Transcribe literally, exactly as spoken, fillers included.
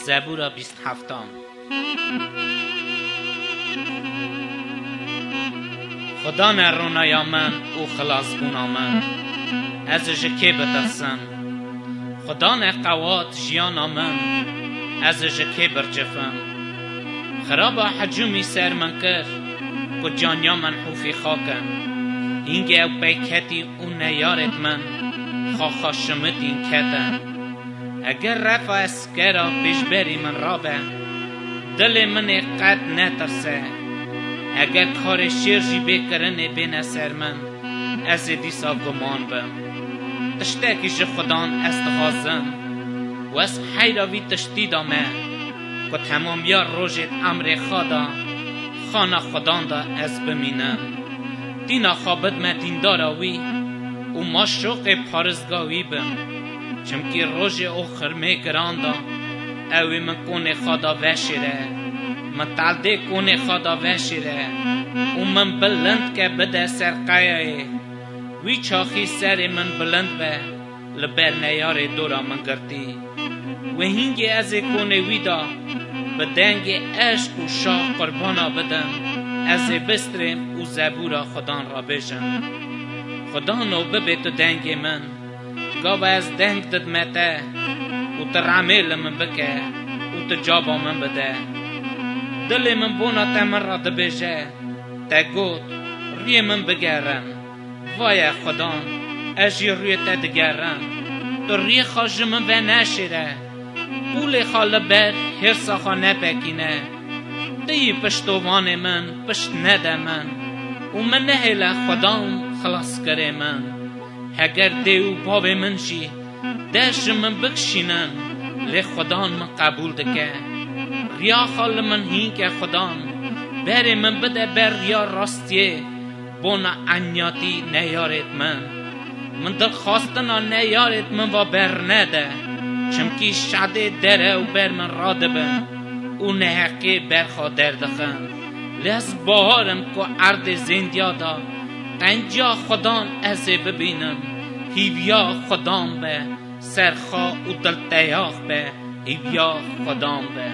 Zebûra bîst heftan. Xudan e ronaya min û xilasbûna min. Ez ji kê bitirsim? Xudan e qewat jiyana min. Ez ji kê bircifim? Xiraba hicûmî ser min kir, ku caniya min hûfî xak in. Hîngê ew peyketî û neyarêt min xaxa şimitîn ketin. Eger refa eskera pêşberî min rabe, dilê min ê qet netirse. Eger karê şêr jî bê kirinê bêne ser min, ez ê dîsa guman bim. Tiştekî ji Xudan ez dixwazim û ez heyra vî tiştî de me, ku temamiya rojê emrê xwe de xana Xudan de ez bimînim. Tîna xwe bidme dîndara wî û ma şoqê parêzga wî bim. Çimkî rojê û xirmê giran de ew ê min konê xwe de veşêre. Min teldê konê xwe de veşêre û min bilind ke bide ser qeyayê. Wî çaxî serê min bilind be, li ber neyarê dora min girtî. Wê hîngê ez ê konê wî de bi dengê eşq û şah qurbana bidim. Ez ê bistrêm û zebûra Xudan re bêjim. Xudano, bibê tu dengê min. Gava ez deng didme te û tu remê li min bike û tu caba min bide. Dilê min bona te min re dibêje. Te got, rûyê min bigerin. Vaye Xudan, ez jî rûyê te digerim. Tu rûyê xwe ji min ve neşêre. Pûlê xwe li ber hêrsa xwe nepekîne. Tu yî piştovanê min pişt nede min û min nehêle Xudan xilaskirê min. Heger dê û bavê min jî dest ji min bikişînin, lê Xudan min qebûl dike. Riya xwe li min hîn ke Xudan, berê min bide ber riya rastiyê, bona eniyatî neyarêt min. Min dilxwastina neyarêt min va bernede, çimkî şedê dere û ber min radibin û neheqê ber xwe derdixin. Lê ez bawer im ku erdê zêndiya de qenciya Xudan ez ê bibînim. Hîviya Xudan be ser xwe û dilteyax be hîviya Xudan be.